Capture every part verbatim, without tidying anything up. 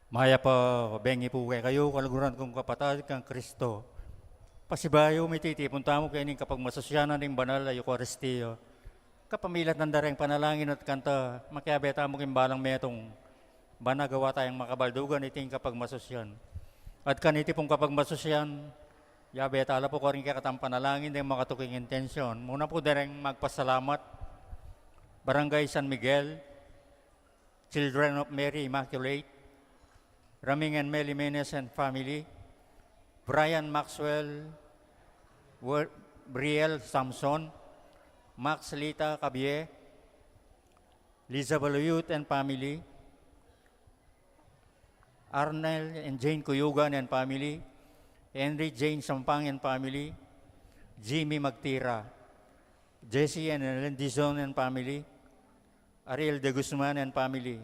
Mayap a bengi pu kekayu, kaluguran kung kapatad kang Kristo. Pasibayu, mititipun tamu keni king kapagmasusyan ning banal a Eukaristia. Kapamilatan da reng panalangin at kanta, makiabe tamu king balang metung, ban magawa tayang makabaldugan iting kapagmasusyan. At kaniti pung kapagmasusyan, yabe tala pu karing kekatang panalangin deng makatuking intensyon. Muna pu da reng magpasalamat, Barangay San Miguel, Children of Mary Immaculate, Raming and Mel Jimenez and family, Brian Maxwell, Wer-, Briel Samson, Max Lita Cabie, Liza Baluyut and family, Arnel and Jane Cuyugan and family, Henry Jane Sampang and family, Jimmy Magtira, Jesse and Ellen Dizon and family, Ariel de Guzman and family,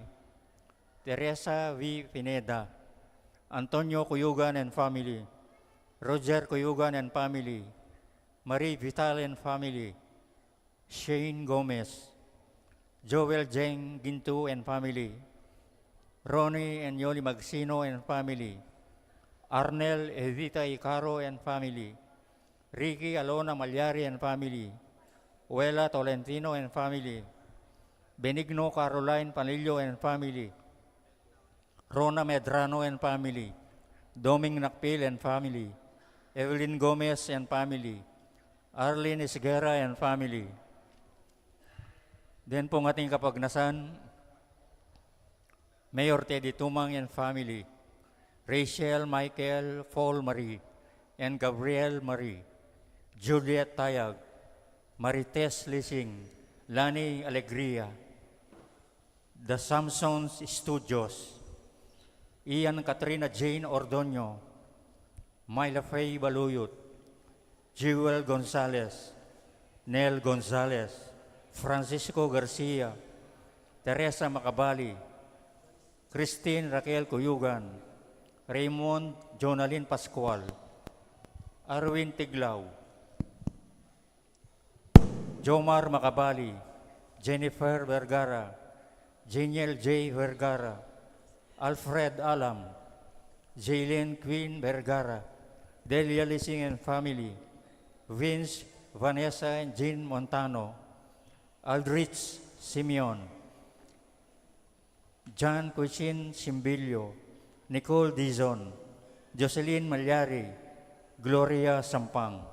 Teresa V Pineda, Antonio Cuyugan and family, Roger Cuyugan and family, Marie Vital and family, Shane Gomez, Joel Jeng Ginto and family, Ronnie and Yoli Magsino and family, Arnel Evita Icaro and family, Ricky Alona Malyari and family, Wela Tolentino and family, Benigno Caroline Panillo and family, Rona Medrano and family, Doming Nakpil and family, Evelyn Gomez and family, Arlene Isguera and family. Then pung ating kapagnasan, Mayor Teddy Tumang and family, Rachel, Michael, Paul Marie, and Gabriel Marie, Juliet Tayag, Marites Lising, Lani Alegria, The Samsons Studios, Ian Katrina Jane Ordoño, Myla Faye Baluyut, Jewel Gonzalez, Nel Gonzalez, Francisco Garcia, Teresa Macabali, Christine Raquel Cuyugan, Raymond Jonalyn Pascual, Arwin Tiglao, Jomar Macabali, Jennifer Vergara, Jeniel J Vergara, Alfred Alam, Jaylene Queen Vergara, Delia Lising and family, Vince, Vanessa and Jean Montano, Aldrich Simeon, John Cuisin Simbilio, Nicole Dizon, Jocelyn Malyari, Gloria Sampang.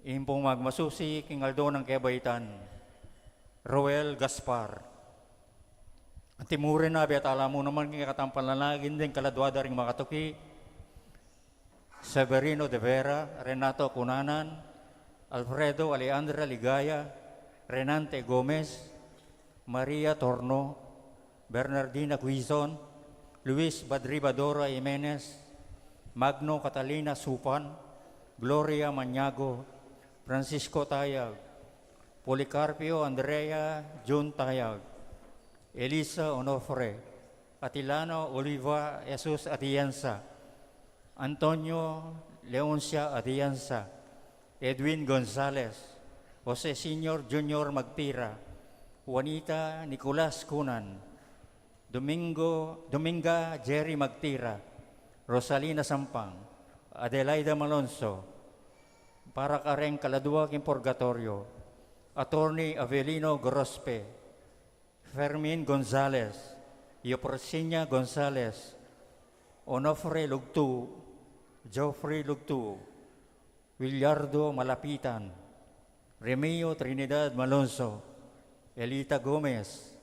Ing pung magmasusi king aldo nang kebaitan, Roel Gaspar. Antimurin na, abetala mu naman king kekatang panalangin ding kaladua da ring makatuki, Severino de Vera, Renato Cunanan, Alfredo Alejandra Ligaya, Renante Gomez, Maria Torno, Bernardina Guizon, Luis Badribadora Jimenez, Magno Catalina Supan, Gloria Maniago, Francisco Tayag, Policarpio Andrea Jun Tayag, Elisa Onofre, Atilano Oliva Jesus Atienza, Antonio Leoncia Atienza, Edwin Gonzalez, Jose Senior Junior Magtira, Juanita Nicolas Cunan, Domingo, Dominga Jerry Magtira, Rosalina Sampang, Adelaida Malonzo, para kareng kaladua king purgatorio, Attorney Avelino Gorospe, Fermin Gonzalez, Euprosiña Gonzalez, Onofre Lugtu, Geoffrey Lugtu, Willardo Malapitan, Remio Trinidad Malonzo, Elita Gomez,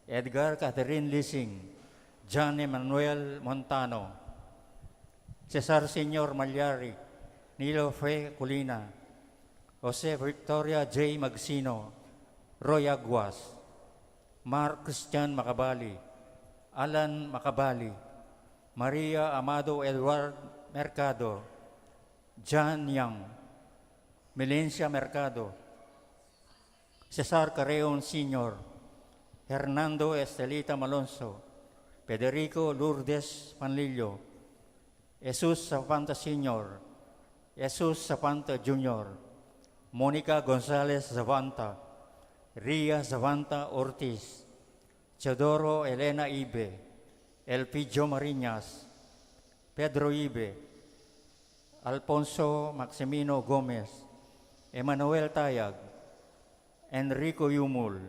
Edgar Catherine Lising, John Emmanuel Montano, Cesar Senior Malyari, Nilo Fe Culina, Jose Victoria J Magsino, Roy Aguas, Mark Christian Macabali, Alan Macabali, Maria Amado Edward Mercado, John Yang, Melencia Mercado, Cesar Carreon Senior, Hernando Estelita Malonzo, Federico Lourdes Panlillo, Jesus Zapanta Senior, Jesus Zapanta Junior, Monica Gonzalez Zapanta, Ria Zapanta Ortiz, Teodoro Elena Ibe, Elpidio Mariñas, Pedro Ibe, Alfonso Maximino Gomez, Emmanuel Tayag, Enrico Yumul,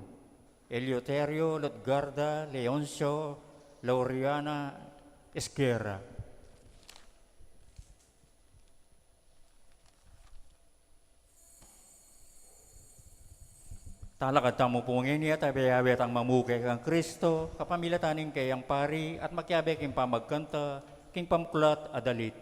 Eleuterio Lutgarda, Leoncio Laureana Esguerra. Talakad tamu pu ngeni at abe-abe tang mamuke kang Kristo, kapamilatan ning kayang pari at makiabe king pamagkanta king pamuklat a dalit.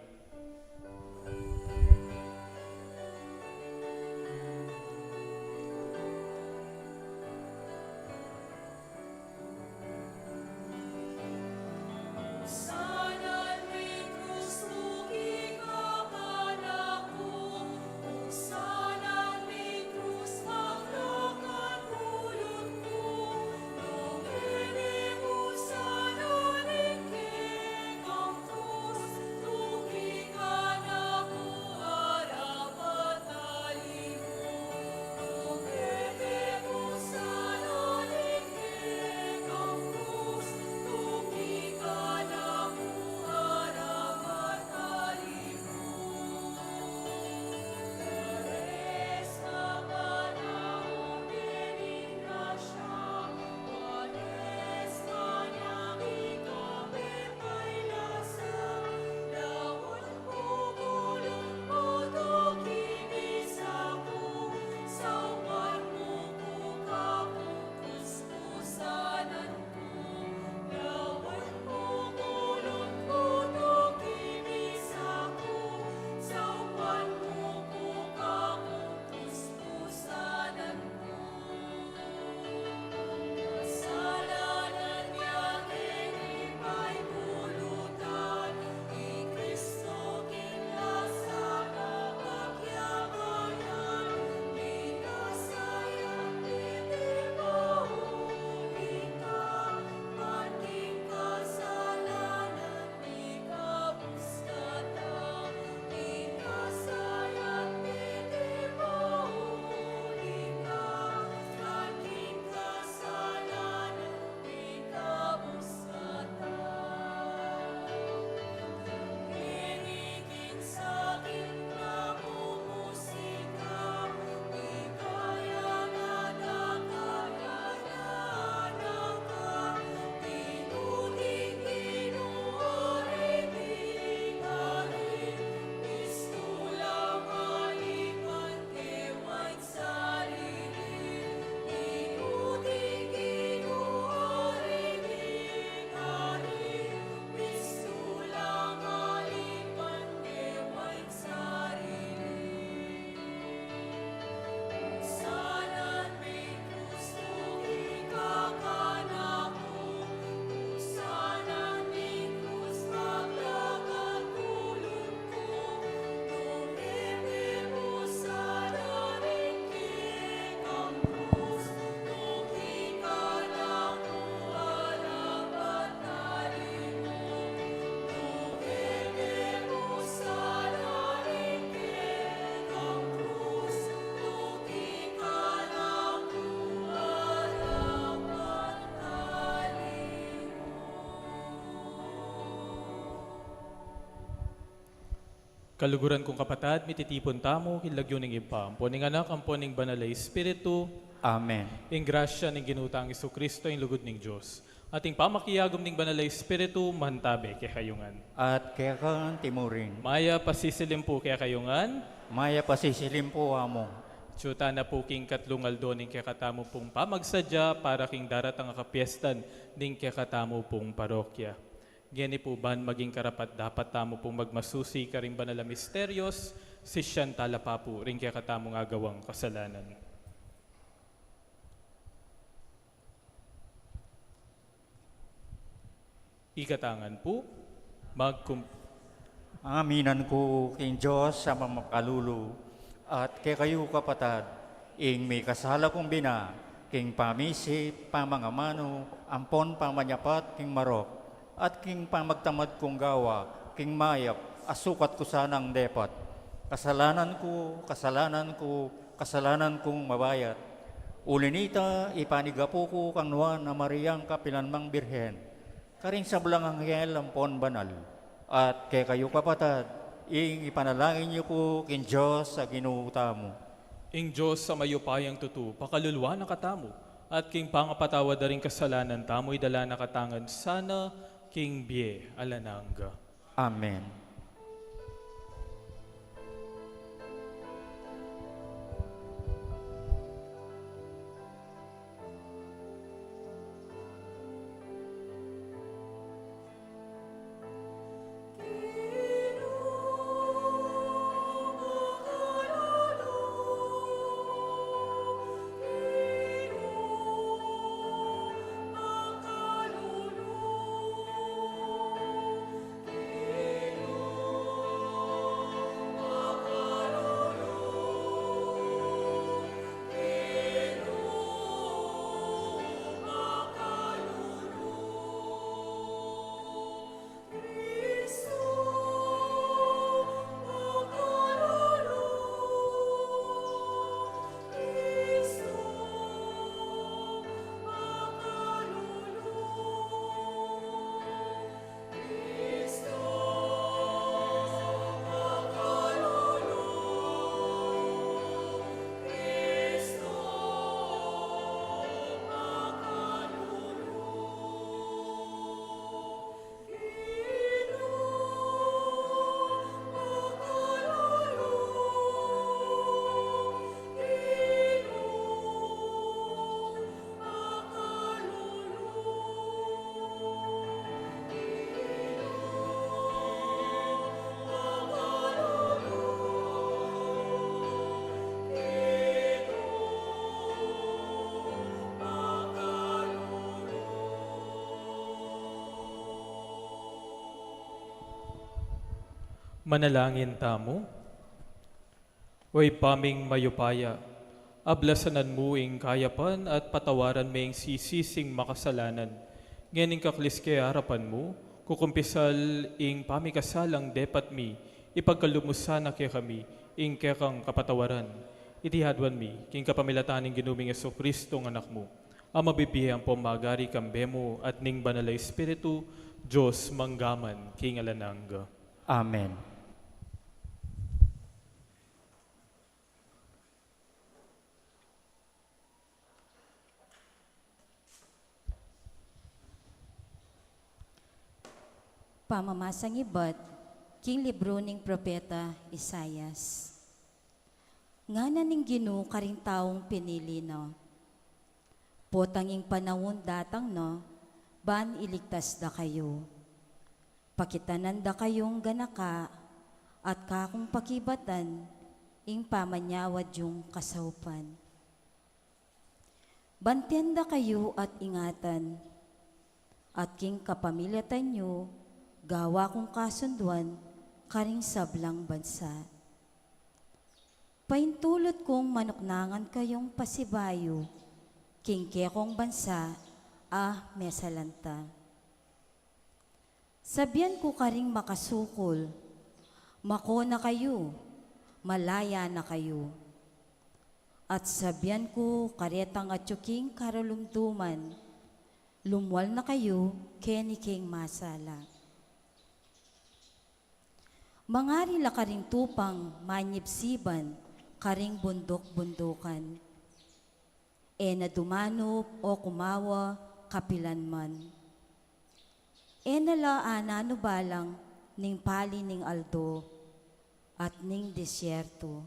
Kaluguran kung kapatad, mititipun tamu king lagyu ning Ibpa, ampo ning Anak, ampo ning Banal a Espiritu. Amen. Ing grasya ning Ginu tang Jesucristo, ing lugud ning Dios, at ing pamakiagum ning Banal a Espiritu, mantabe kekayu ngan. At keka naman murin. Mayap a sisilim pu kekayu ngan. Mayap a sisilim pu, Among. Atyu tana pu king katlung aldo ning kekatamu pung pamagsadya para king daratang a kapiestan ning kekatamu pung parokya. Ngeni pu, ban maging karapat-dapat tamu pung magmasusi karing banal a misteryos, sisian tala pa pu ring kekatamung agawang kasalanan. Ikata ngan pu, magkum- Aminan ku king Dios a mamakalulu, at kekayu kapatad, ing mikasala kung bina, king pamisip, pamangamanu, ampon pamanyapat king marok, at king pamagtamad kung gawa king mayap a sukat ku sanang depat. Kasalanan ku, kasalanan ku, kasalanan kung mabayat. Uli nita, ipanigapu ku kang Nuan a Mariang kapilanmang Birhen, Karing sablang anghel ampon banal, at kekayu kapatad, ing ipanalangin yu pu king Dios a Ginu tamu. Ing Dios a mayupayang tutu, pakaluluan na katamu, at king pangapatawad da ring kasalanan tamu, idala na katamu ngan sana king bie alang angga. Amen. Manalangin tamu. O Ibpa ming mayupaya, ablasanan mu ing kayapan at patawaran me ing sisising makasalanan. Ngening kaklis ke arapan mu, kukumpisal ing pamikasalang depat mi, ipagkalub mu sana kekami ing kekang kapatawaran. Iti aduan mi king kapamilatan ning Ginu ming Jesucristo, ing Anak mu, a mabibie ampon magari kambe mu at ning Banal a Espiritu, Dios mangga man king alang angga. Amen. Pamamasang ibat king libru ning propeta Isaias. Ngana ning Ginu karing taung pinili na, potang ing panaun datang na, ban iligtas dakayu. Pakitanan dakayung ganaka, at kakung pakibatan ing pamanyawad yung kasaupan. Banten dakayu at ingatan, at king kapamilatan yu, gawa kung kasunduan karing sablang bansa. Paintulut kung manuknangan kayung pasibayu king kekong bansa a mesalanta. Sabian ku karing makasukul, "Mako na kayu, malaya na kayu." At sabian ku karetang atyu king karalumduman, "Lumwal na kayu keni king masala." Mangari la karing tupang manyibsiban karing bunduk-bundukan. E na dumanup o kumawa kapilan man. E na la ananubalang ning pali ning aldo at ning disyerto.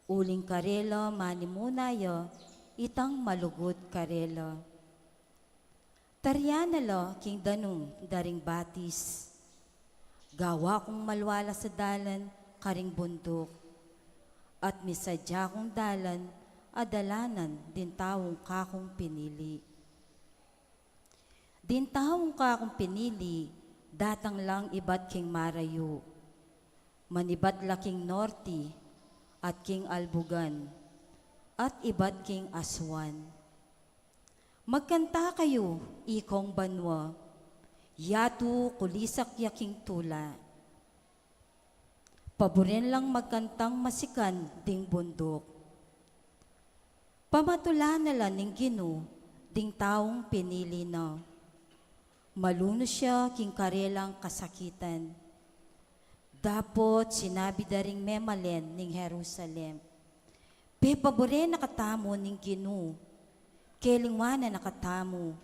Uling karela manimuna ya itang malugud karela. Tarian na la king danum da ring batis. Gawa kung malwa la sa dalan karing bunduk, at misadya kung dalan a dalanan ding taung kakung pinili. Ding taung kakung pinili datang lang ibat king marayu, manibat la king norte at king albugan, at ibat king aswan. Magkanta kayu, ikong banua, yatu kulisak ya king tula. Paburen lang magkantang masikan ding bunduk. Pamatulan na la ning Ginu ding taung pinili na. Malunus ya king karelang kasakitan. Dapot sinabi da ring memalen ning Jerusalem, "Pepabure na katamu ning Ginu, kelingwanan na katamu."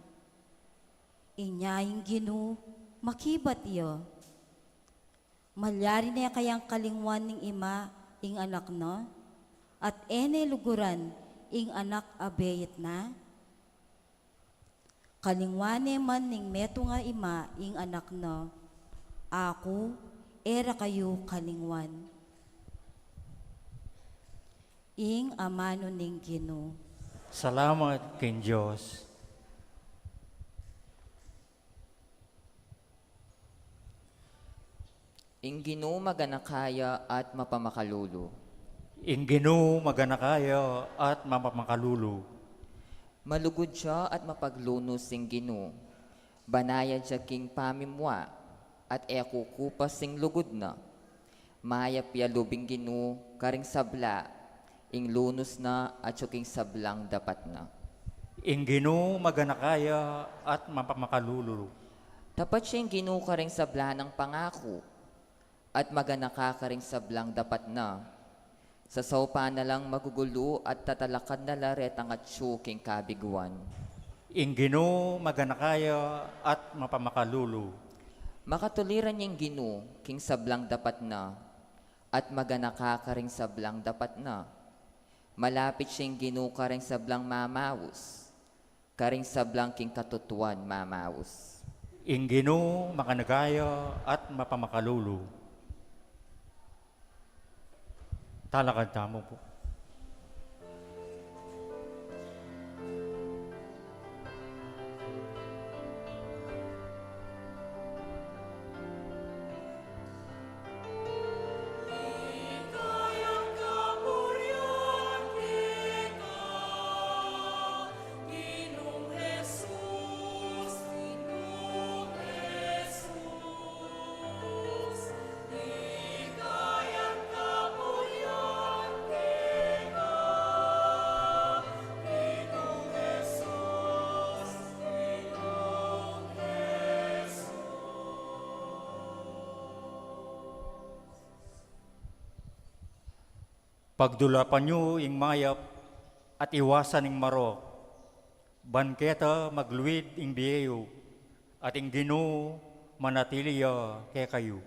Inya ing Ginu makibat ya. Malyari ne kayang kalingwan ning ima ing anak na, at e ne luguran ing anak a beit na? Kalingwan ne man ning metung a ima ing anak na, aku e ra kayu kalingwan. Ing amanu ning Ginu. Salamat king Dios. Ing Ginu maganaka ya at mapamakalulu. Ing Ginu maganaka ya at mapamakalulu. Malugud ya at mapaglunus ing Ginu. Banayad ya king pamimua, at e kukupas ing lugud na. Mayap ya lub ing Ginu karing sabla, ing lunus na atyu king sablang dapat na. Ing Ginu maganaka ya at mapamakalulu. Tapat ya ing Ginu karing sabla nang pangaku, at maganaka karing sablang dapat na. Sasaupan na lang magugulu at tatalakad na la retang atyu king kabiguan. Ing Ginu maganaka ya at mapamakalulu. Makatuliran ya ing Ginu king sablang dapat na, at maganaka karing sablang dapat na. Malapit ya ing Ginu karing sablang mamaus, karing sablang king katutuan mamaus. Ing Ginu maganaka ya at mapamakalulu. Talakad tamu pu. Pagdulapan yu ing mayap at iwasan ing marok. Ban keta magluid ing bie yu, at ing Ginu manatili ya kekayu.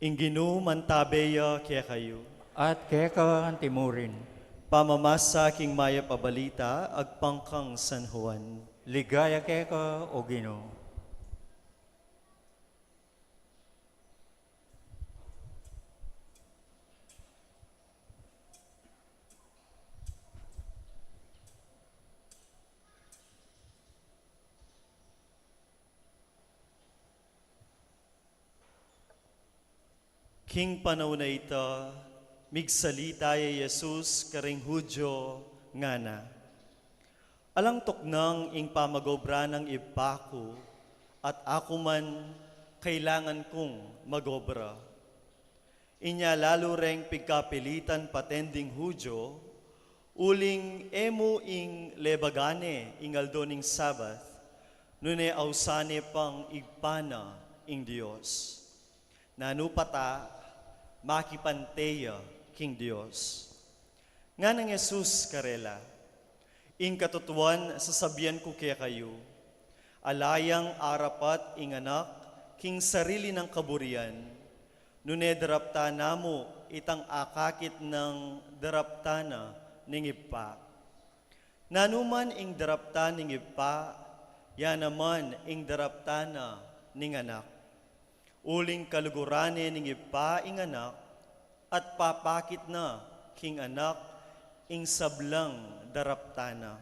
Ing Ginu mantabe ya kekayu. At keka antimurin. Pamamasa king mayap a balita agpang kang San Juan. Ligaya keka, O Ginu. King panaun a ita, migsalita ya i Jesus karing Judio, ngana, "Alang tuknang ing pamagobra nang Ibpa ku, at aku man kailangan kung magobra." Inya lalu reng pigkapilitan paten ding Judio, uling e mu ing lebagan ne ing aldo ning Sabat, nune ausan ne pang Ibpa na ing Dios. Nanu pa ta, makipante ya king Dios. Ngana nang Jesus karela, "Ing katutuan sasabian ku kekayu, ala yang arapat ing anak king sarili nang kaburian, nune daraptan na mu itang akakit nang daraptan na ning Ibpa. Nanu man ing daraptan ning Ibpa, ya naman ing daraptan na ning anak. Uling kaluguran ne ning Ibpa ing anak, at papakit na king anak ing sablang daraptan na.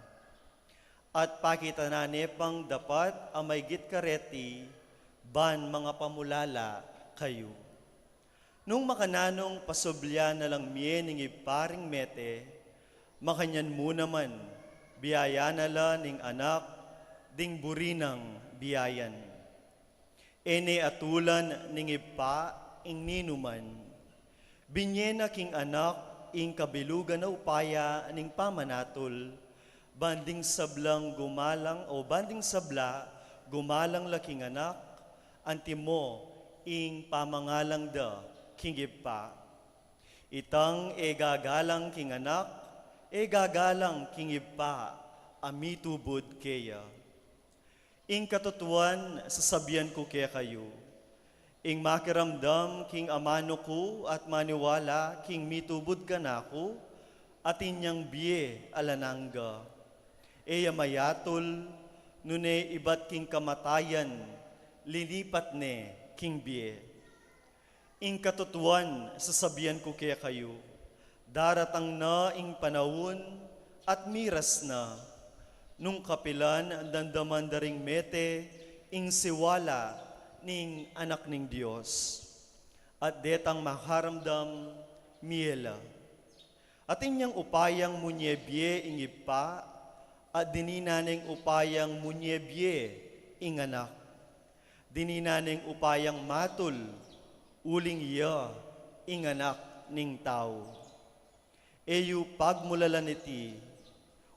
At pakit na ne pang dapat a maygit kareti ban mangapamulala kayu. Nung makananung pasublian na lang mie ning ibpa ring mete, makanyan mu naman, biayan na la ning anak ding buri nang biayan. E ne atulan ning ibpa ing ninuman. Binie na king anak ing kabilugan a upaya ning pamanatul, ban ding sablang gumalang o ban ding sabla gumalang la king anak, antimo ing pamangalang da king ibpa. Itang e gagalang king anak, e gagalang king ibpa a mitubud keya. Ing katutuan, sasabian ku kekayu, ing makiramdam king amanu ku at maniwala king mitubud kanaku, atin yang bie alang angga. E ya mayatul, nune ibat king kamatayan, linipat ne king bie. Ing katutuan, sasabian ku kekayu, daratang na ing panaun at miras na, nung kapilan damdaman da ring mete ing siwala ning Anak ning Dios. At detang makaramdam, mie la. Atin yang upayang munye bie ing ibpa, at dininan neng upayang munye bie ing anak. Dininan neng upayang matul, uling iya ing anak ning tau. E yu pagmulalan iti,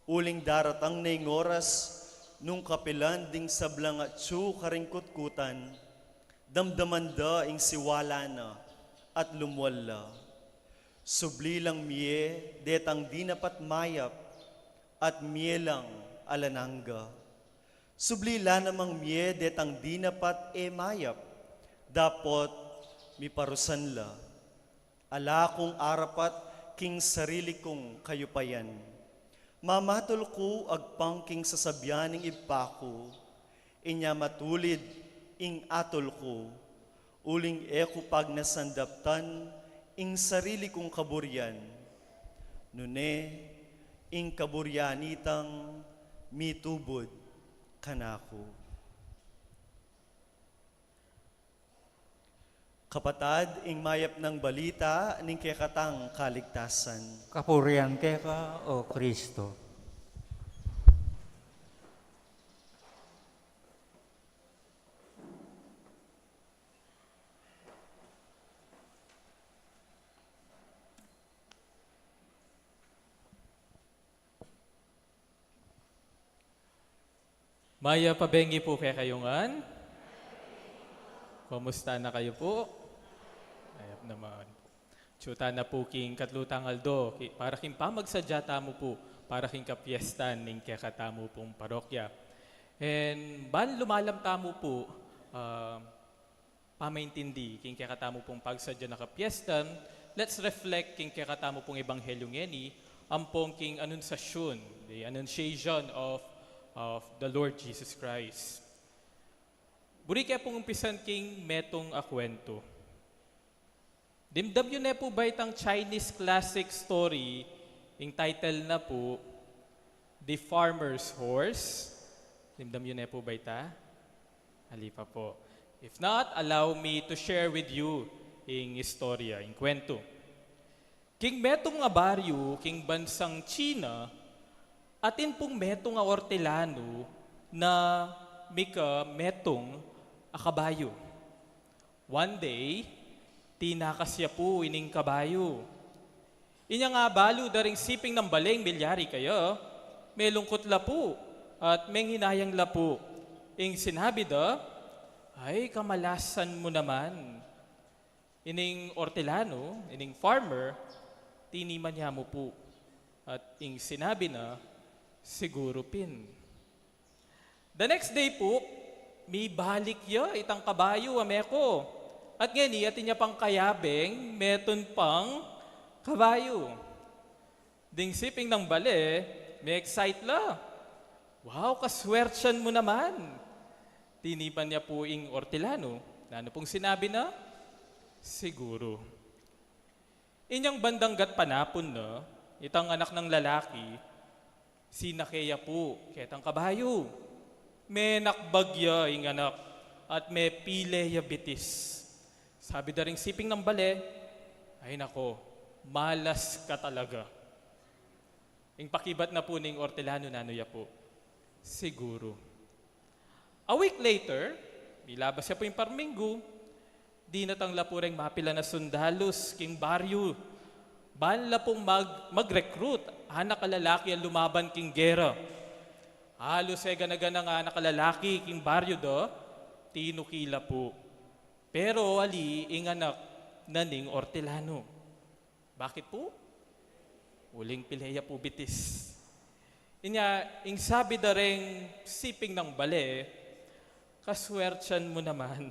uling daratang ne ing oras, nung kapilan ding sablang atyu karing kutkutan, damdaman da ing siwala na at lumual la. Subli lang mie detang dinapat mayap, at mie lang alang angga. Subli la namang mie detang dinapat e mayap, dapot miparusan la. Ala kung arapat king sarili kung kayupayan. Mamatul ku agpang king sasabian ning ibpa ku, inya matulid ing atul ku, uling e ku pagnasan daptan ing sarili kung kaburian, nune ing kaburian itang mitubud kanaku. Kapatad, ing mayap nang balita ning kekatang kaligtasan. Kapurian keka, O Kristo. Mayap a bengi pu kekayu ngan. Kumusta na kayu pu? Mayap naman pu. Atyu tana pu king katlu tang aldo, ki-, para king pamagsadya tamu pu, para king kapiestan ning kekatamu pung parokya. And ban lumalam tamu pu, ah, pamaintindi king kekatamu pung pagsadya na kapiestan, let's reflect king kekatamu pung ebanghelyo ngeni, ampong king Anunciacion, the Annunciation of, of the Lord Jesus Christ. Buri ke pung umpisan king metung a kuwentu. Dimdam yu ne pu ba itang Chinese classic story, ing title na pu, The Farmer's Horse? Dimdam yu ne pu ba ita? Ali pa pu. If not, allow me to share with you ing istorya, ing kuwentu. King metung a baryu, king bansang China, atin pung metung a ortelanu na mika metung a kabayu. One day, tinakas ya pu ining kabayu. Inya nga balu da ring siping nang bale ing milyari kaya, melungkut la pu, at menghinayang la pu. Ing sinabi da, "Ay, kamalasan mu naman." Ining ortelanu, ining farmer, tiniman ya mu pu. At ing sinabi na, "Siguru pin." The next day pu, mibalik ya itang kabayu a meko. At ngeni, atin ya pang kayabeng, metung pang kabayu. Ding siping nang bale, me-excite la. "Wow, kaswertian mu naman!" Tinipan ya pu ing ortelanu. Nanu pung sinabi na? "Siguru." Inyang bandang gatpanapun na, itang anak nang lalaki, sinake ya pu ketang kabayu. Menakbag ya ing anak at mepile ya bitis. Sabi da ring siping nang bale, "Ay nako, malas ka talaga." Ing pakibat na pu ning ortelano, nanu ya pu? "Siguru." A week later, milabas ya pu ing parminggu, dinatang la pu reng mapilan a sundalus king baryu. Ban la pung mag-, mag-recruit anak a lalaki a lumaban king gera. Halus e gana-gana nga anak a lalaki king baryu da, tinuki la pu. Pero ali ing anak na ning ortelano. Bakit pu? Uling pile ya pu bitis. Inya, ing sabi da reng siping nang bale, "Kaswertian mu naman.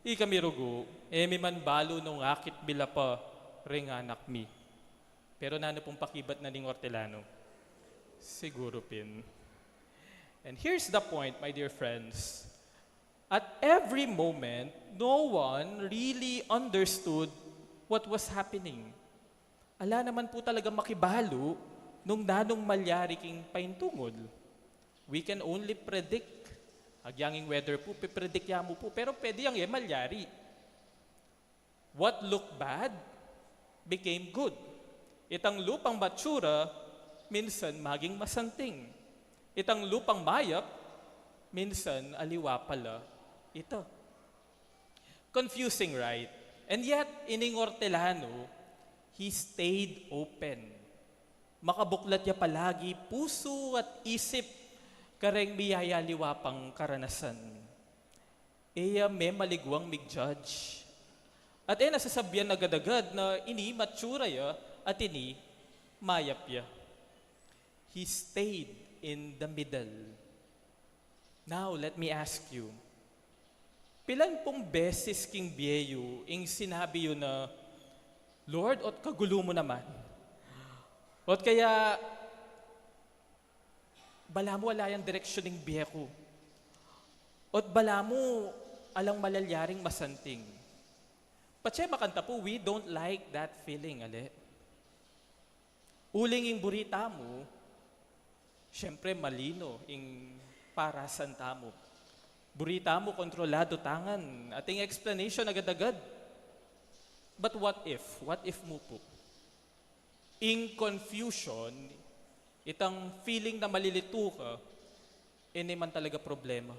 Ikami rugu, e mi man balu nung akit mi la pa reng anak mi." Pero nanu pung pakibat na ning ortelano? "Siguru pin." And here's the point, my dear friends. At every moment, no one really understood what was happening. Ala naman pu talaga makibalu nung nanung malyari king paintungud. We can only predict. Agyang ing weather pu, pipredict ya mu pu, pero pwede yang e malyari. What looked bad became good. Itang lupang matsura, minsan maging masanting. Itang lupang mayap, minsan aliwa pala ita. Confusing, right? And yet, ining ortelano, he stayed open. Makabuklat ya palagi pusu at isip kareng miyayaliwa pang karanasan. E ya memaligwang mig-judge. At e na sasabian agad-agad na ini matsura ya at ini mayap ya. He stayed in the middle. Now, let me ask you, pilan pung beses king bie yu ing sinabi yu na, "Lord, ot kagulu mu naman?" Ot kaya, "Balamu ala yang direksyun ning bie ku." Ot balamu alang malalyaring masanting. Patse makanta pu, we don't like that feeling, ali. Uling ing buri tamu, siyempre malino ing parasan tamu. Buri tamu kontrolado tangan, ating explanation agad-agad. But what if? What if mu pu? Ing confusion, itang feeling na malilitu ka, ini man talaga problema.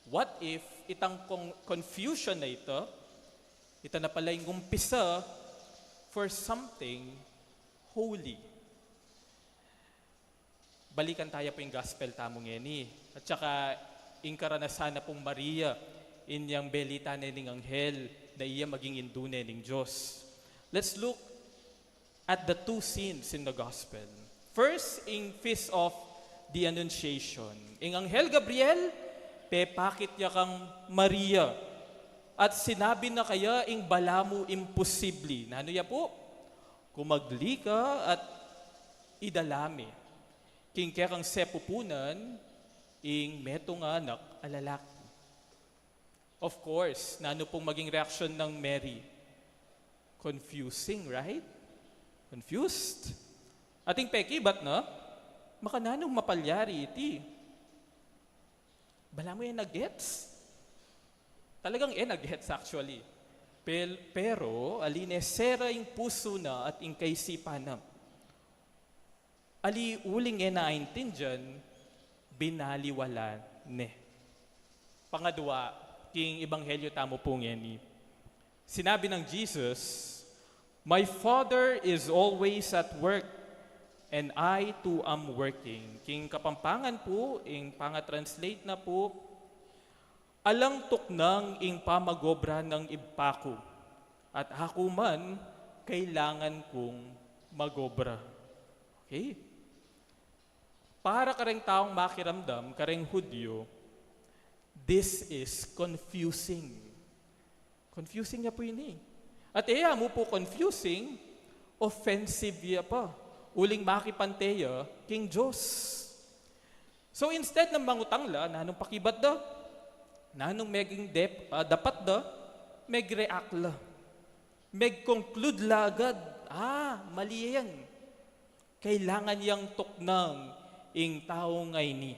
What if itang con-, confusion na ita, ita na pala ing umpisa for something holy? Balikan taya pu ing gospel tamu ngeni. At saka, ing karanasan na pung Maria, inyang belita ne ning anghel, na iya maging indu ne ning Dios. Let's look at the two scenes in the gospel. First, ing Feast of the Annunciation. Ing anghel Gabriel, pepakit ya kang Maria. At sinabi na kaya ing balamu imposible. Nanu ya pu? Kumagli ka at idala mi king kekang sepupunan ing metung a anak a lalaki. Of course, nanu pung maging reaksyon nang Mary? Confusing, right? Confused. Ating pekibat na, makananung mapalyari iti? Balamu e na gets? Talagang e na gets, actually. Pel-, pero, ali ne sera ing pusu na at ing kaisipan na. Ali uling e na aintindian, binaliwala ne. Pangadwa, king ebanghelyo tamu pu ngeni. Sinabi nang Jesus, "My Father is always at work, and I too am working." King Kapampangan pu, ing panga-translate na pu, "Alang tuknang ing pamagobra nang Ibpa ku, at aku man kailangan kung magobra." Okay? Para kareng taung makiramdam, kareng Hudyo, this is confusing. Confusing ya pu ini. At e ya mu pu confusing, offensive ya pa. Uling makipante ya king Dios. So instead na mangutang la, nanung pakibat da? Nanung meging dep-, ah, dapat da? Mag-react la. Meg-conclude la agad, ah, mali yan. Kailangan yang tuknang ing tau ngeni.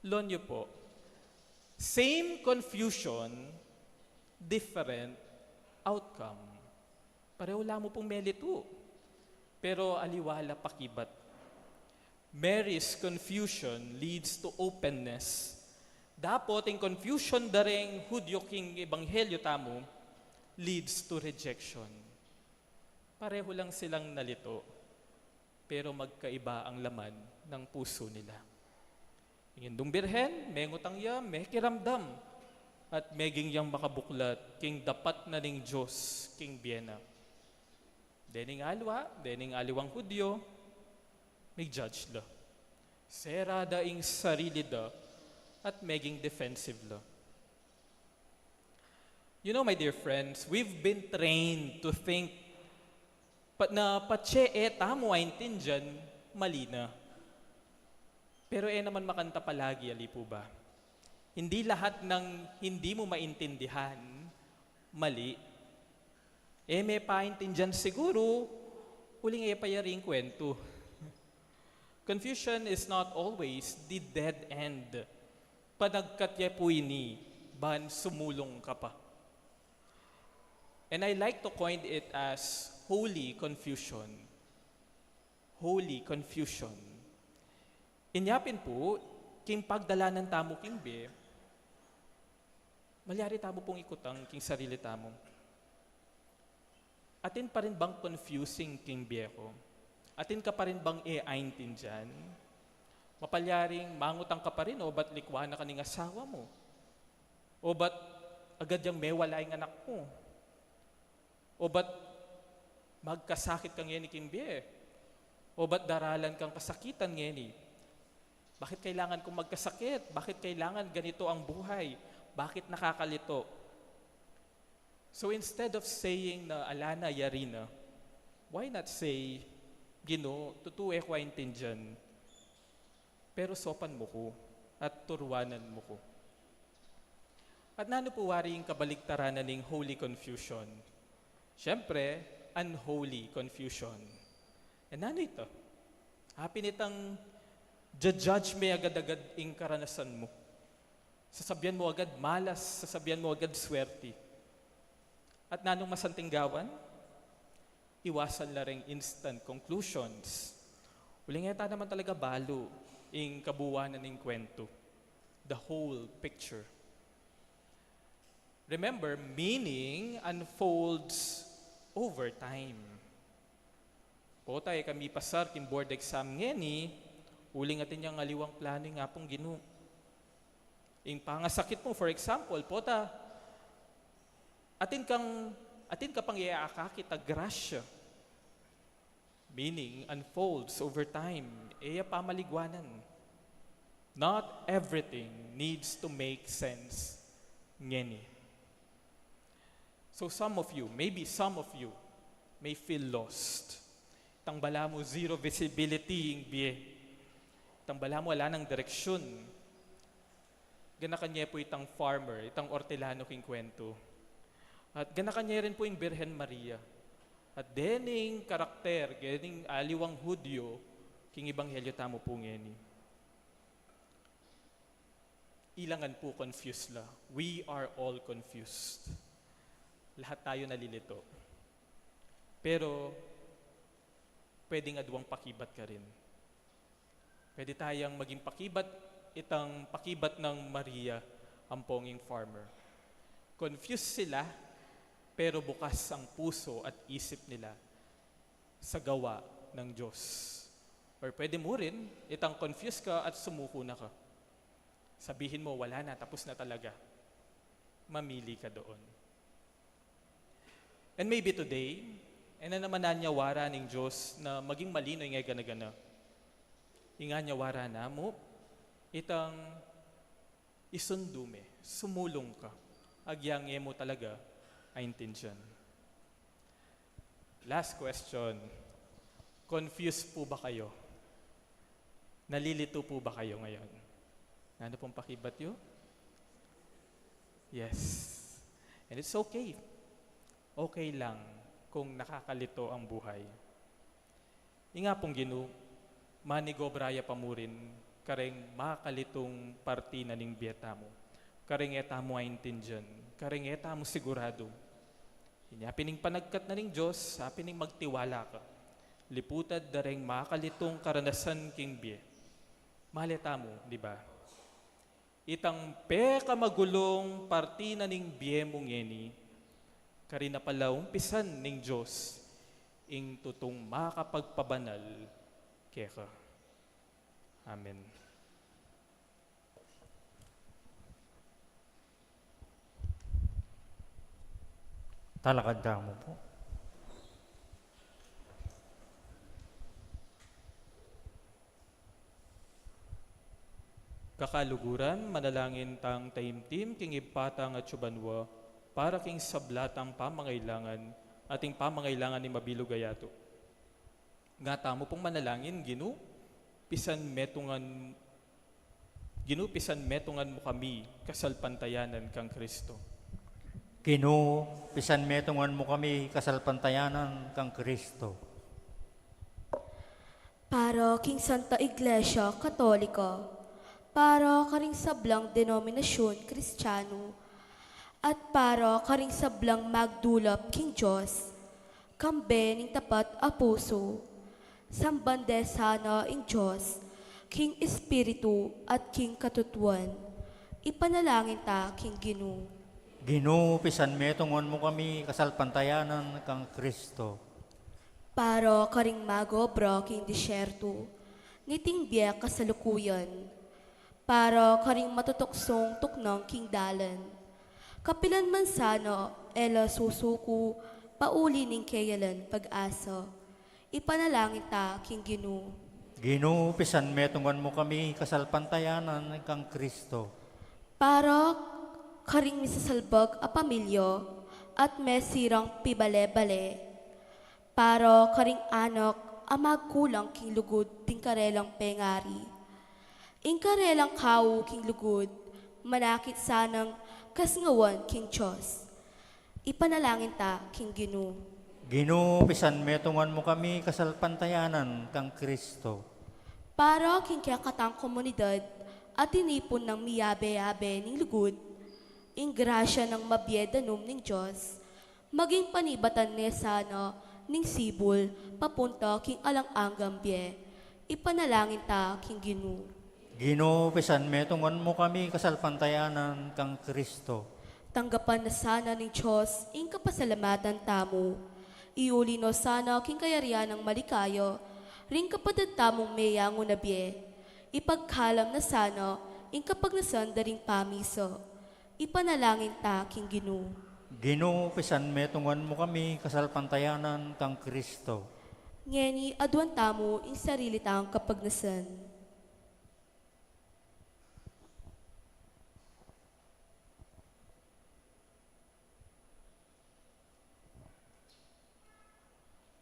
Lon yu po, same confusion, different outcome. Pareho la mu pung melitu, pero aliwa la pakibat. Mary's confusion leads to openness. Dapot ing confusion da ring Hudyo king ebanghelyo tamu leads to rejection. Pareho lang silang nalito, pero magkaiba ang laman ng puso nila. Ing Indung Birhen, mengutang ya, mekiramdam, at meging yang makabuklat king dapat na ning Dios king bie na. Dening aliwa, dening aliwang Hudyo, mig-judge la. Sera da ing sarili da at meging defensive la. You know, my dear friends, we've been trained to think pat na patse e tamu aintindian, mali na. Pero e naman makanta palagi, ali po ba? Hindi lahat ng hindi mo maintindihan, mali. E me paintindian siguro, uling e pa yari ing kwentu. Confusion is not always the dead end. Panagkat ya po ini, ban sumulung ka pa. And I like to coin it as holy confusion. Holy confusion. Inya pin po, king pagdalanan tamu king bie, malyari tamu pung ikutang king sarili tamu. Atin pa rin bang confusing king bie ku? Atin ka pa rin bang e aintindian? Mapalyaring mangutang ka pa rin, o ba't likwa na ka ning asawa mu? O ba't agad yang mewala ing anak mu? O ba't magkasakit ka ngeni king bie? O ba't daralan kang kasakitan ngeni? Bakit kailangan kong magkasakit? Bakit kailangan ganito ang buhay? Bakit nakakalito? So instead of saying na ala na, yari na, why not say, "Ginu, tutu e ku aintindian, pero saupan mu ku at turuanan mu ku"? At nanu po wari ing kabaligtaran na ning holy confusion? Siyempre, unholy confusion. E nanu ita? Apin itang ja-judge me agad-agad ing karanasan mu. Sasabian mu agad malas, sasabian mu agad swerte. At nanung masanting gawan? Iwasan la ring instant conclusions. Uling e ta naman talaga balu ing kabuuan na ning kwentu, the whole picture. Remember, meaning unfolds over time. Pota e ka mipasar king board exam ngeni, uling atin yang aliwang planu ing Apung Ginu. Ing pangasakit mu, for example, pota atin kang, atin ka pang e akakit a grasya. Meaning unfolds over time. E ya pamaligwanan. Not everything needs to make sense ngeni. So some of you, maybe some of you, may feel lost. Itang balamu zero visibility ing bie. Itang balamu ala nang direksyun. Ganakan ye pu itang farmer, itang ortelano king kwentu. At ganakan ye rin pu ing Birhen Maria. At dening karakter, dening aliwang Hudyo, king ebanghelyo tamu pu ngeni. Ila ngan pu confused la. We are all confused. Lahat tayo nalilito. Pero pwedeng aduang pakibat ka rin. Pwede tayang maging pakibat, itang pakibat nang Maria ampong ing farmer. Confused sila, pero bukas ang puso at isip nila sa gawa ng Diyos. Or pwede mu rin, itang confused ka at sumuko na ka. Sabihin mo, "Wala na, tapos na talaga." Mamili ka doon. And maybe today, e na naman anyawara ning Diyos na maging malino ing e gana-gana. Ing anyawara na mu, itang isundu me, sumulung ka, agyang e mu talaga aintindian. Last question. Confused po ba kayo? Nalilito po ba kayo ngayon? Nanu pung pakibat yu? Yes. And it's okay. Okay lang kung nakakalito ang buhay. Ing Apung Ginu, manigobra ya pa murin kareng makalitung parti na ning bie tamu, kareng e tamu aintindian, kareng e tamu siguradu. Inya pin ing panagkat na ning Dios, apin ing magtiwala ka. Liputad da reng makalitung karanasan king bie. Male tamu, di ba? Itang pekamagulung parti na ning bie mu ngeni, karin na pala umpisan ning Dios ing tutung makapagpabanal keka. Amen. Talakad tamu pu. Kakaluguran, manalangin tang taimtim king Ibpa tang atsu banua, para king sabla tang pamangailangan, at ing pamangailangan ning mabilug a yatu. Nga tamu pung manalangin, Ginu, pisan metungan, Ginu, pisan metungan mu kami kasalpantayanan kang Kristo. Ginu, pisan metungan mu kami kasalpantayanan kang Kristo. Para king Santa Iglesia Katolika, para karing sablang denominasyun Kristiyanu, at para karing sablang magdulap king Dios, kambe ning tapat a pusu, samban de sana ing Dios, king espiritu at king katutuan. Ipanalangin ta king Ginu. Ginu, pisan metungan mu kami kasalpantayanan kang Kristo. Para karing magobra king disyertu, niting bie kasalukuyan. Para karing matutuksong tuknang king dalan. Kapilan man sana e la susuku, pauli ning keyalan pag-asa. Ipanalangin ta king Ginu. Ginu, pisan metungan mu kami kasalpantayanan kang Kristo. Para karing misasalbag a pamilya at mesirang pibale-bale. Para karing anak a magkulang king lugud ding karelang pengari. Ing karelang kau king lugud, manakit sanang kasngawan king Dios. Ipanalangin ta king Ginu. Ginu, pisan metungan mu kami kasalpantayanan kang Kristo. Para king kekatang komunidad a tinipun nang miyabe-yabe ning lugud, ing grasya nang mabie danum ning Dios, maging panibatan ne sana ning sibul papunta king alang anggang bie. Ipanalangin ta king Ginu. Ginu, pisan metungan mu kami kasalpantayanan kang Kristo. Tanggapan na sana ning Dios ing kapasalamatan tamu. Iuli no sana king kayarian nang maligaya ring kapatad tamung meyangu na bie. Ipagkalam na sana ing kapagnasan da ring pamisa. Ipanalangin ta king Ginu. Ginu, pisan metungan mu kami kasalpantayanan kang Kristo. Ngeni aduan tamu ing sarili tang kapagnasan.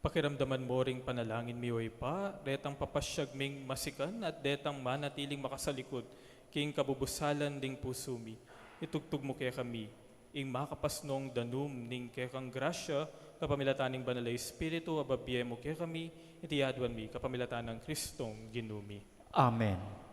Pakiramdaman mo ring panalangin mi, o Ibpa, detang papasyag ming masikan at detang manatiling makasalikut king kabubusalan ding pusu mi. Itugtug mu kekami ing makapasnong danum ning kekang grasya, kapamilatan ning Banal a Espiritu, a babie mu kekami, iti aduan mi kapamilatan nang Kristong Ginu mi. Amen.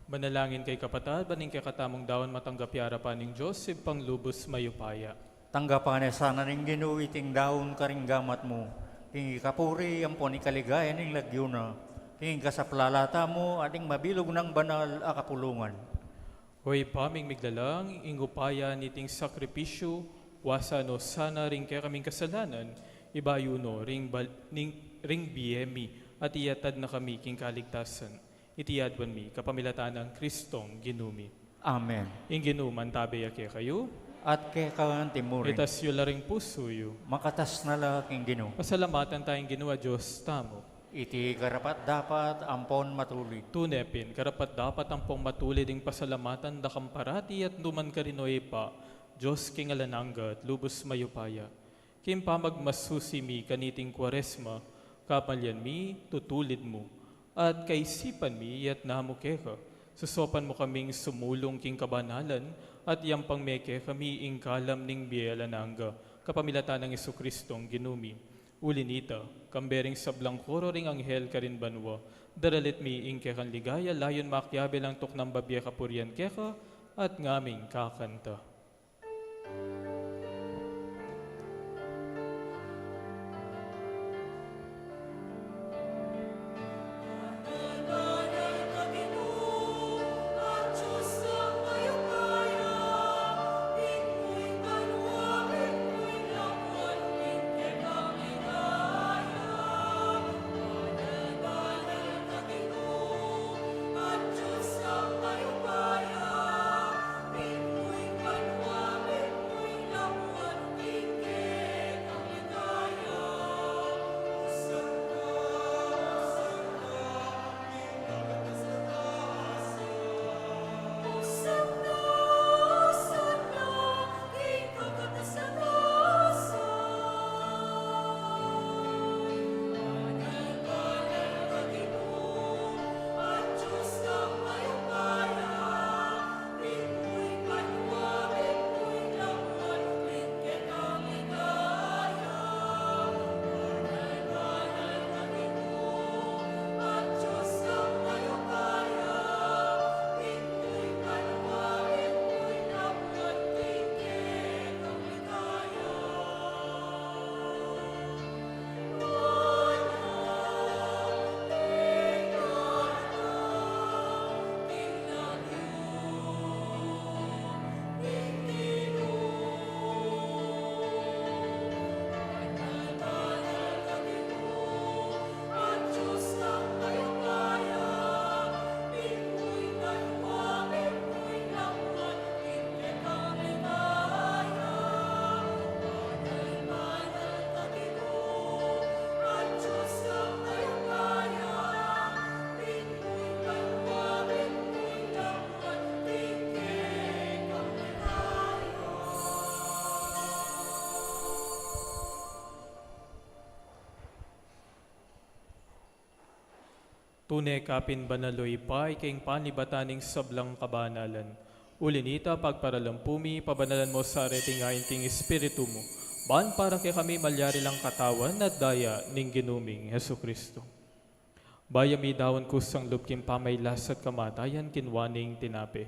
Manalangin kayu, kapatad, ban ing kekatamung daun matanggap ya arapan ning Dios, Ibpang lubus mayupaya. Tanggapan na sana ning Ginu iting daun karing gamat mu, king ikapuri ampon ikaligaya ning lagyu na, king ikasaplala tamu at ing mabilug nang banal a kapulungan. O Ibpa ming miglalang, ing upaya niting sakripisyu, wasa no sana ring kekaming kasalanan, ibayu no ring bal-, ning, ring bie mi, at iyatad na kami king kaligtasan. Iti adwan mi kapamilatan nang Kristong Ginu mi. Amen. Ing Ginu mantabe ya kekayu. At keka anti mu rin. Itas yu la ring pusu yu. Makatas na la king Ginu. Pasalamatan taya ing Ginu a Dios tamu. Iti karapat-dapat ampon matulid. Tune pin, karapat-dapat ampon matulid ing pasalamatan da kang parati at nukarin man, O Ibpa, Dios king alang angga at lubus mayupaya. King pamagmasusi mi kaniting Kuaresma, kamalian mi tutulid mu, at kaisipan mi iyatas mu keka, susupan mu kaming sumulung king kabanalan, at yampang me kekami ing kalam ning bie alang angga, kapamilatan nang Jesucristong Ginu mi. Uli na nita, kambe ring sablang koro ring anghel karin banua, daralit mi ing kekang ligaya, layun makiabe lang tuknang babie kapurian keka, at ngaming kakanta. Tune ka pin banal, O Ibpa, ika ing panibatan ning sablang kabanalan. Uli na nita, pagparalampu mi, pabanalan mu sa reting ain king Espiritu mu, ban para kekami malyari lang katawan at daya ning Ginu ming Jesucristo. Bayu mi daun kusang lub king pamaglasat kamatayan, kinua ne ing tinape,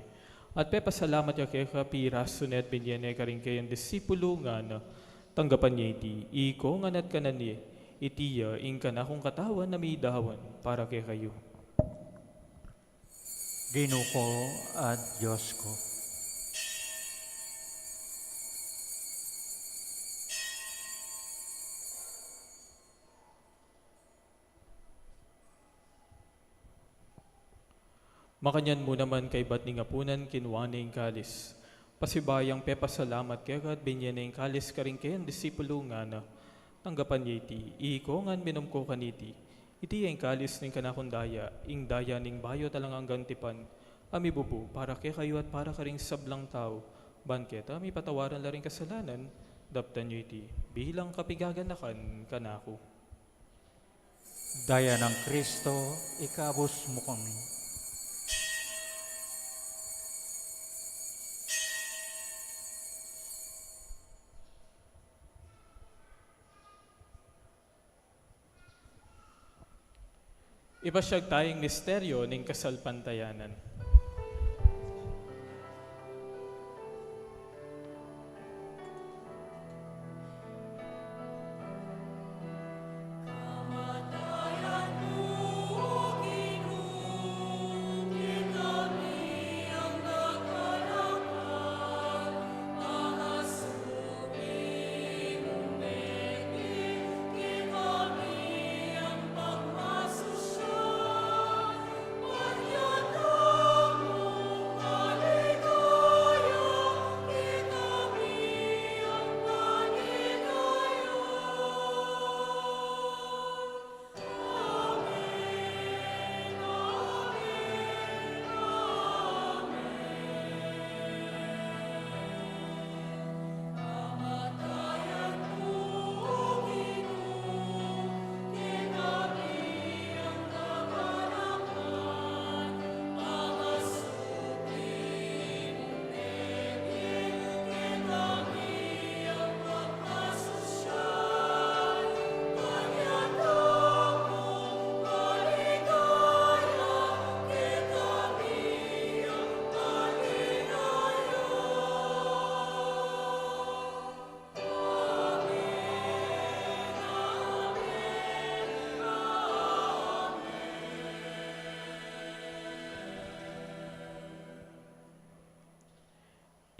at pepasalamat ya keka, pirasu ne at binie ne karing kayang disipulu, ngana: Tanggapan ye iti, ikongan at kanan ye, iti ya ing kanakung katawan a midaun para kekayu. Ginu ku at Dios ku. Makanyan mu naman kaybat ning apunan, kinua ne ing kalis, pasibayu yang pepasalamat keka at binie ne ing kalis karing kayang disipulu, ngana: Tanggapan ye iti, ikongan, minum ko kaniti, iti ya ing kalis ning kanakung daya, ing daya ning bayu at alang anggang tipan, a mibubu para kekayu at para karing sablang tau, ban keta mipatawaran la ring kasalanan. Daptan yu iti bilang kapaganakan kanaku. Daya nang Kristo, ikabus mu kami. Ipasyag taya ing misteryo ning kasalpantayanan.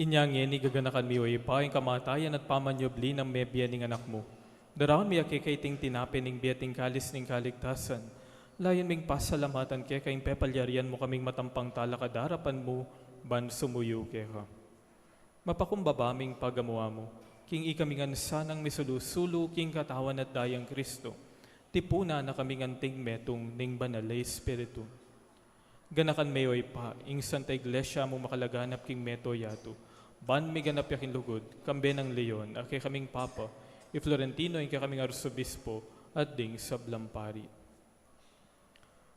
Inya ngeni gaganakan mi, o Ibpa, ing kamatayan at pamanyubli nang mebie ning Anak mu. Daraun mi keka iting tinape ning bie at ing kalis ning kaligtasan. Layun ming pasalamatan keka ing pepalyarian mu kaming matampang talakad king arapan mu ban sumuyu keka. Mapakumbaba ming pagamu-amu, king ikami ngan sanang misulu-sulu king katawan at dayang Kristo, tipunan na kaming anting metung ning Banal a Espiritu. Ganakan me, o Ibpa, ing Santa Iglesia mung makalaganap king mabilug a yatu, ban miganap ya king lugud, kambe nang Leon a kekaming Papa, i Florentino ing kekaming Arsobispo, at ding sablang pari.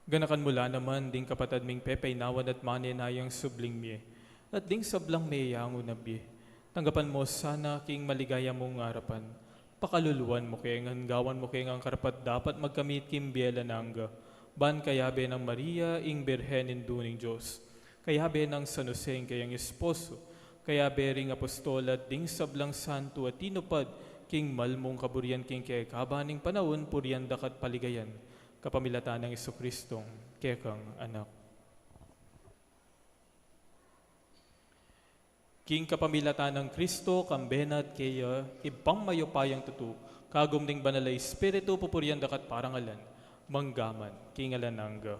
Ganakan mu la naman ding kapatad ming pepaynawan at manenayang subling mie, at ding sablang meyangu na bie. Tanggapan mu sana king maligaya mung arapan. Pakaluluan mu ke ngan gawan mu ke ngan karapat-dapat magkamit king bie alang angga. Ban kayabe nang Maria, ing Birhen Indu ning Dios, kayabe nang San Jose, ing kayang esposo, kayabe ring apostol at ding sablang santo a tinupad king mal mung kaburian king kekaban ning panaun, purian da ka at paligayan, kapamilatan nang Jesucristong kekang Anak. King kapamilatan nang Kristo, kambe na at keya, Ibpang mayupayang tutu, kagum ning Banal a Espiritu, pupurian da ka at parangalan, mangga man king alang angga.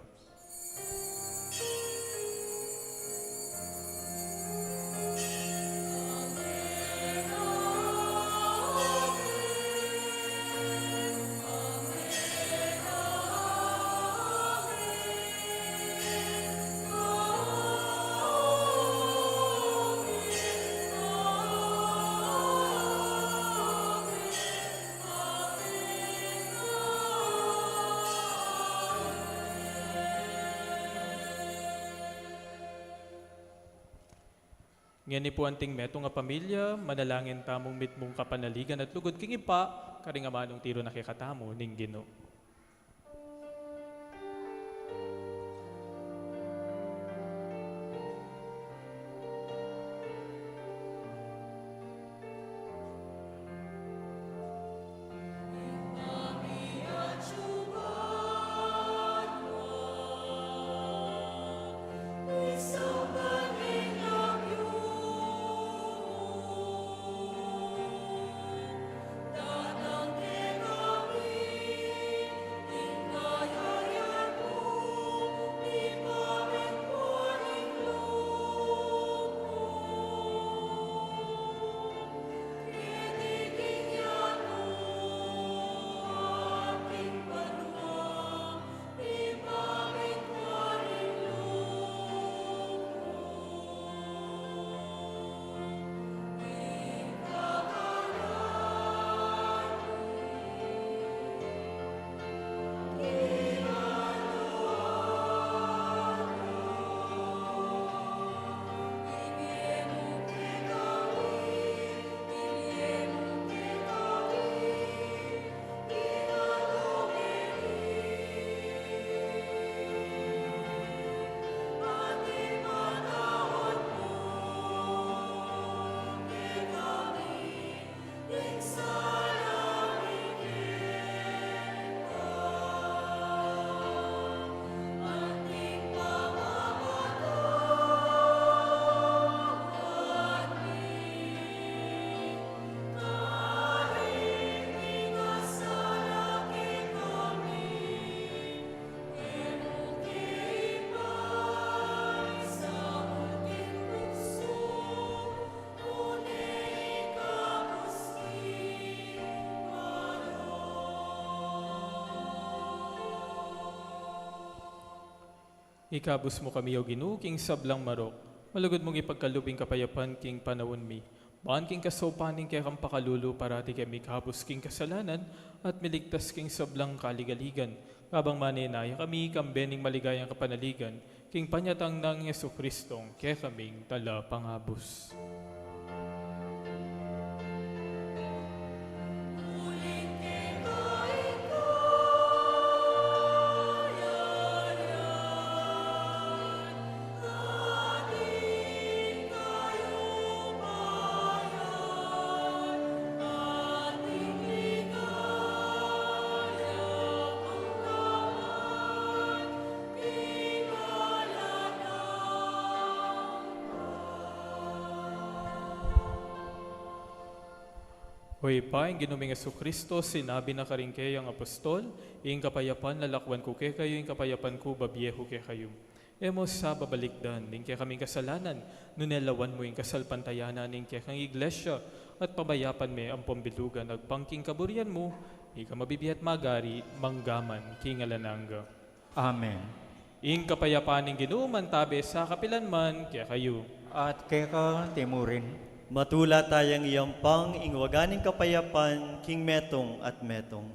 Ngeni pu, anting metung a pamilya, manalangin tamung mitmung kapanaligan at lugud king Ibpa, karing amanung tiru na kekatamu ning Ginu. Ikabus mu kami, O Ginu, king sablang marok. Malugud mung ipagkalub ing kapayapan king panaun mi. Ban king kasaupan ning kekang pakalulu, parati kami ikabus king kasalanan at miligtas king sablang kaligaligan. Kabang manenaya kami, kambe ning maligayang kapanaligan, king panyatang nang Jesucristong kekaming Talapangabus. O Ibpa, ing Ginu ming Jesucristo, sinabi na karing keyang apostol, ing kapayapan lalakwan ku kekayu, ing kapayapan ku babie ku kekayu. E mu sa babalikdan ing kekaming kasalanan, nune lawan mu ing kasalpantayanan ning kekang Iglesia, at pabayapan me ampong bilugan agpang king kaburian mu, ika a mabibie at magari, mangga man king alang angga. Amen. Ing kapayapan ning Ginu mantabe sa kapilan man kekayu. At keka mu rin. Matula tayang iyampang ing waga ning kapayapan king metung at metung.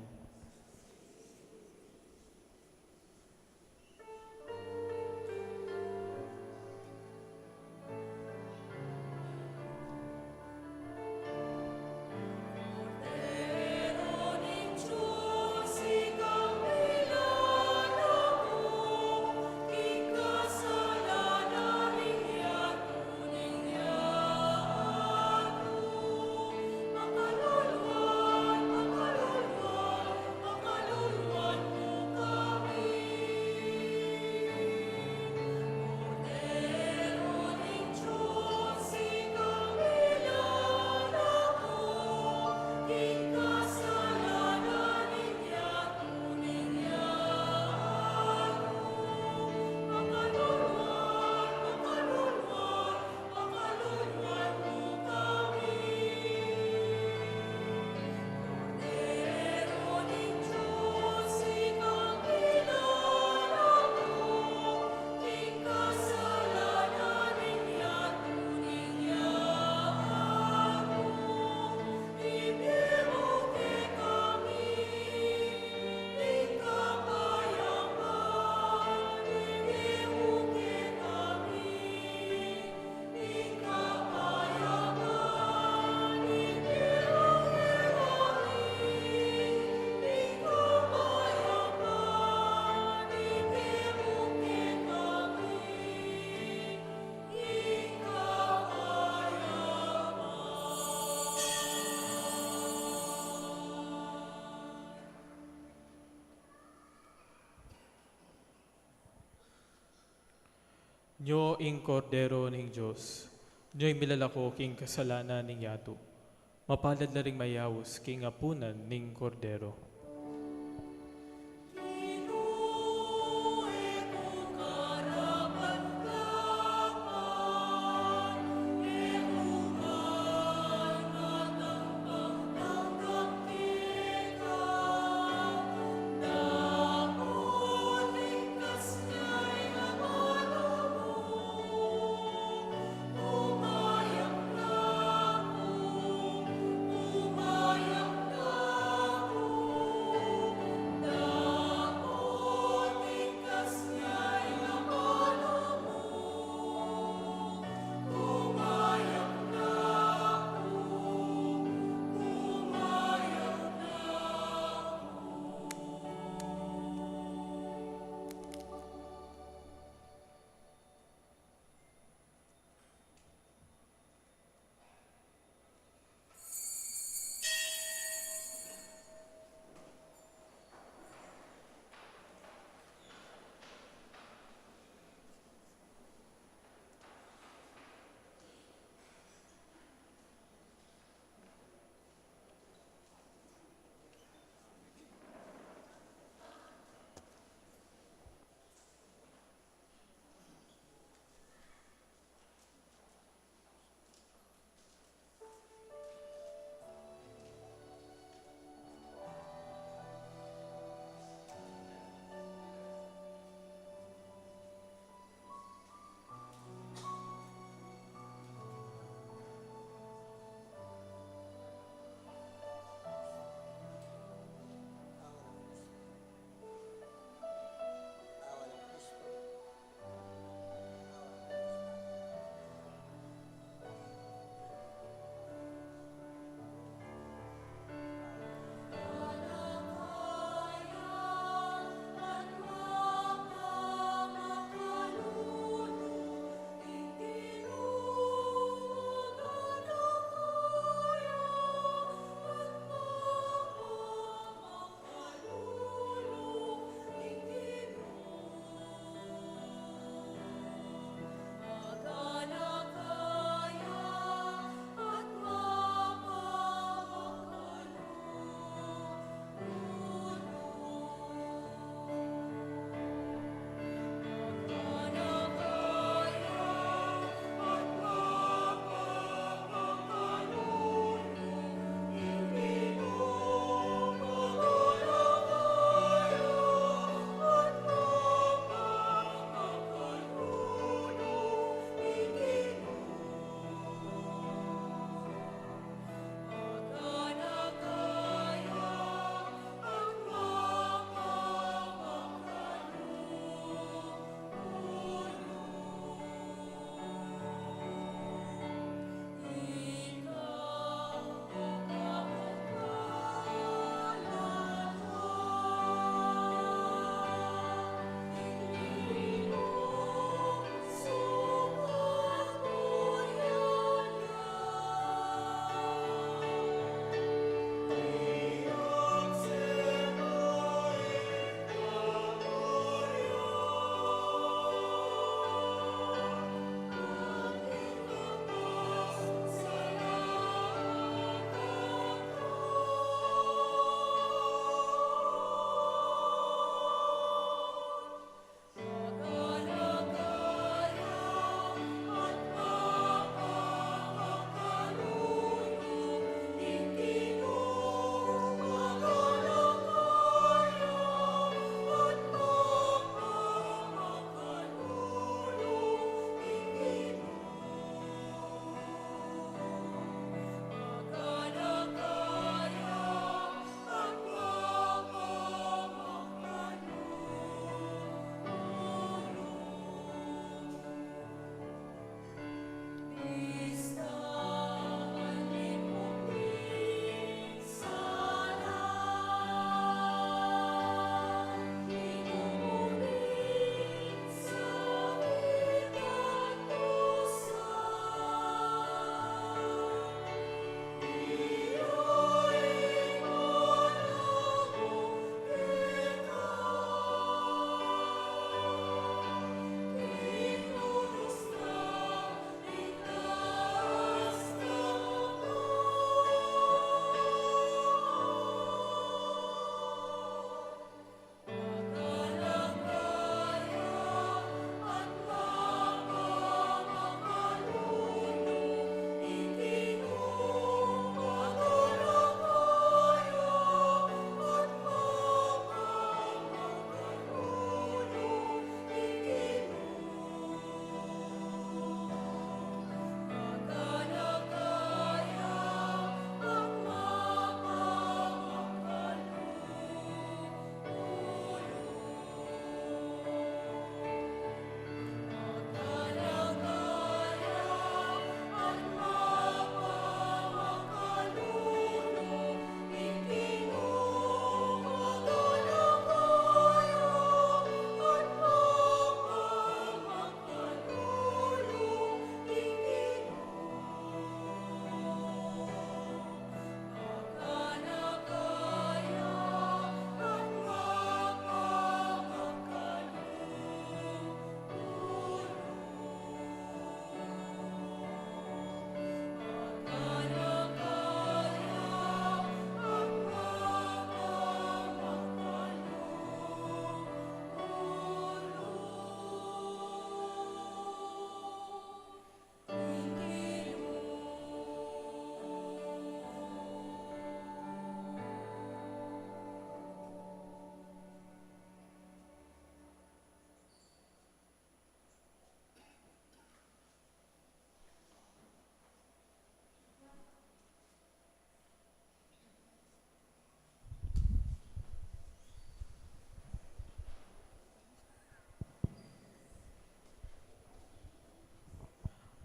Nyo ing Kordero ning Dios, nyo ing milalako king kasalanan ning yatu. Mapalad la ring mayaus king apunan ning Kordero.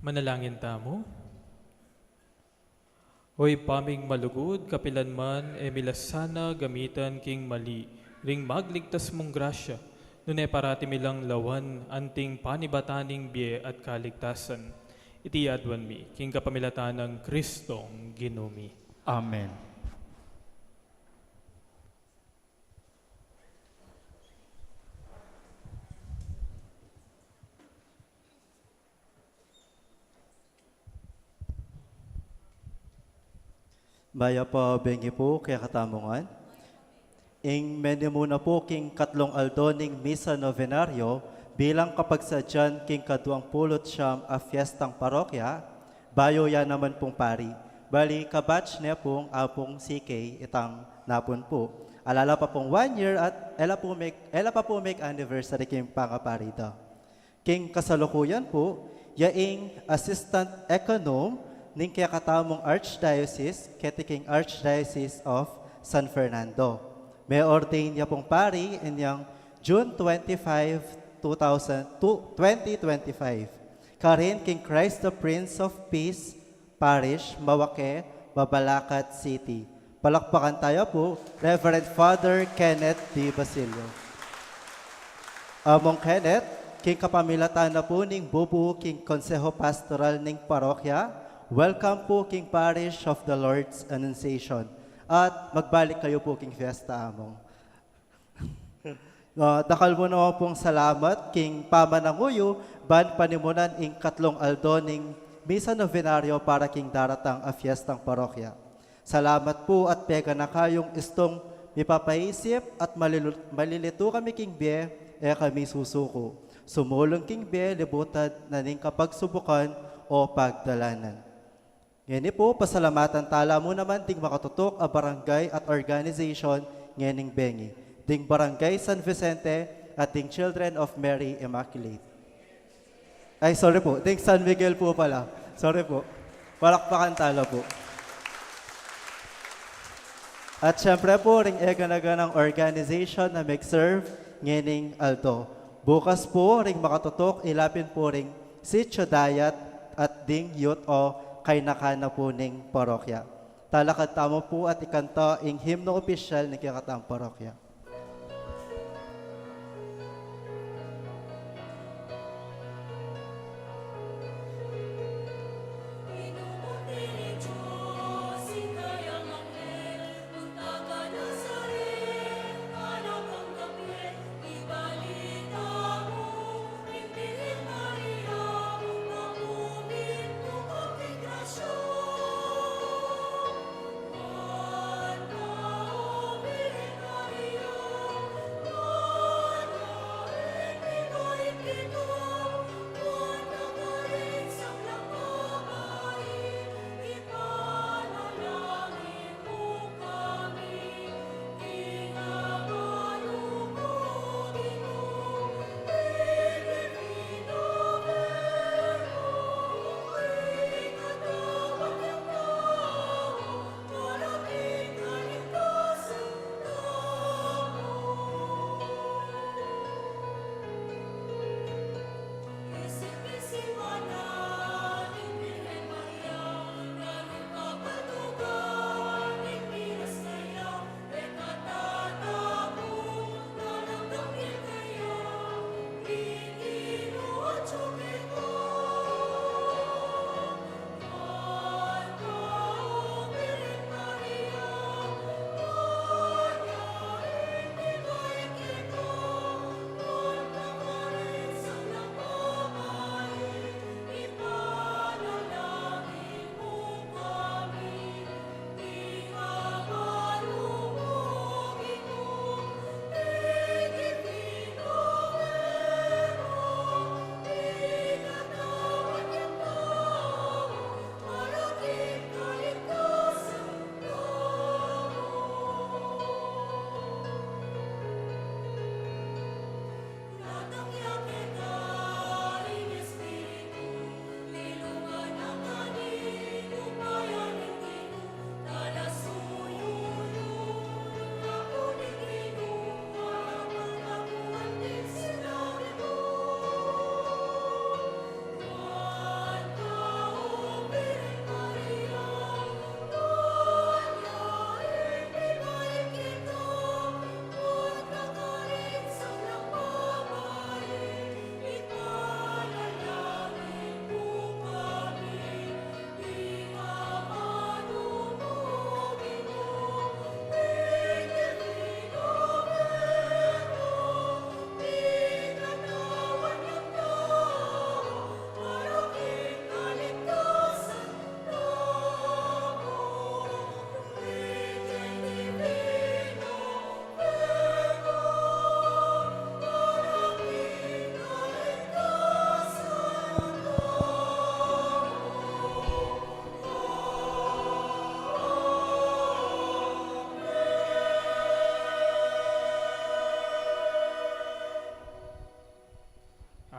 Manalangin tamu. O Ibpa ming malugud, kapilan man e mi la sana gamitan king mali ring magligtas mung grasya, nune parati mi lang lawan anting panibatan ning bie at kaligtasan. Iti aduan mi king kapamilatan nang Kristong Ginu mi. Amen. Mayap a bengi pu kekatamu ngan. Ing menimuna pu king katlung aldo ning Misa Novenario bilang kapagsadyan king kaduang pulu't siyam a fiestang parokya, bayu ya naman pung pari. Bali, kabatch ne pung Apung C K itang napun pu. Alala pa pung one year at e la pu make, e la pa pu make anniversary king pangapari da. King kasalukuyan pu, ya ing Assistant Econom ning kekatamung Archdiocese, keti king Archdiocese of San Fernando. Me-ordain ya pung pari inyang June twenty-five, two thousand, two, twenty twenty-five. Karin king Christ the Prince of Peace Parish, Mawaque, Mabalacat City. Palakpakan tayu pu, Reverend Father Kenneth D. Basilio. Among Kenneth, king kapamilatan na pu ning bubu king Konseho Pastoral ning Parokya, welcome pu king Parish of the Lord's Annunciation. At magbalik kayu pu king fiesta, Among. Ah, dakal mu naman pung salamat king pamananguyu ban panimunan ing katlung aldo ning Misa Novenario para king daratang a fiestang parokya. Salamat pu at pega na kayung istung mipapaisip at malilu-, malilitu kami king bie, e kami susuku. Sumulung king bie, libutad na ning kapagsubukan o pagdalanan. Ngeni pu, pasalamatan tala mu naman ding makatutuk a barangay at organization ngening bengi, ding Barangay San Vicente at ding Children of Mary Immaculate. Ay, sorry pu, ding San Miguel pu pala. Sorry pu. Palakpakan tala pu. At syempre pu, ring eganaganang organization na mag-serve ngening aldo. Bukas pu, ring makatutuk, ilapin pu ring Sitio Dayat at ding youth o kainakan na pu ning parokya. Talakad tamu pu at ikanta ing himno opisyal ning kekatamung parokya.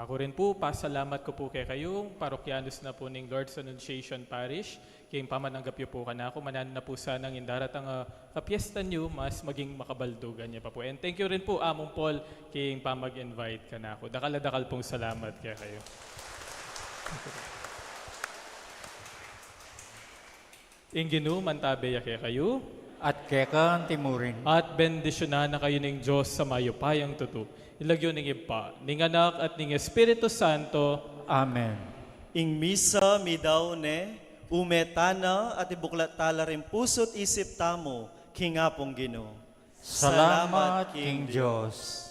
Aku rin pu, pasalamat ku pu kekayung parokyanos na pu ning Lord's Annunciation Parish, king pamananggap yu pu kanaku. Mananu na pu sanang ing daratang a kapiestan yu mas maging makabaldugan ya pa pu. And thank you rin pu, Among Paul, king pamag-invite kanaku. Dakal a dakal pung salamat kekayu. Ing Ginu mantabe ya kekayu. At keka anti mu rin. At bendisyunan na kayu ning Dios a mayupayang tutu, ing lagyu ning Ibpa, ning Anak, at ning Espiritu Santo. Amen. Ing misa meyari ne, ume tana at ibuklat tala ring pusu't isip tamu king Apung Ginu. Salamat king Dios.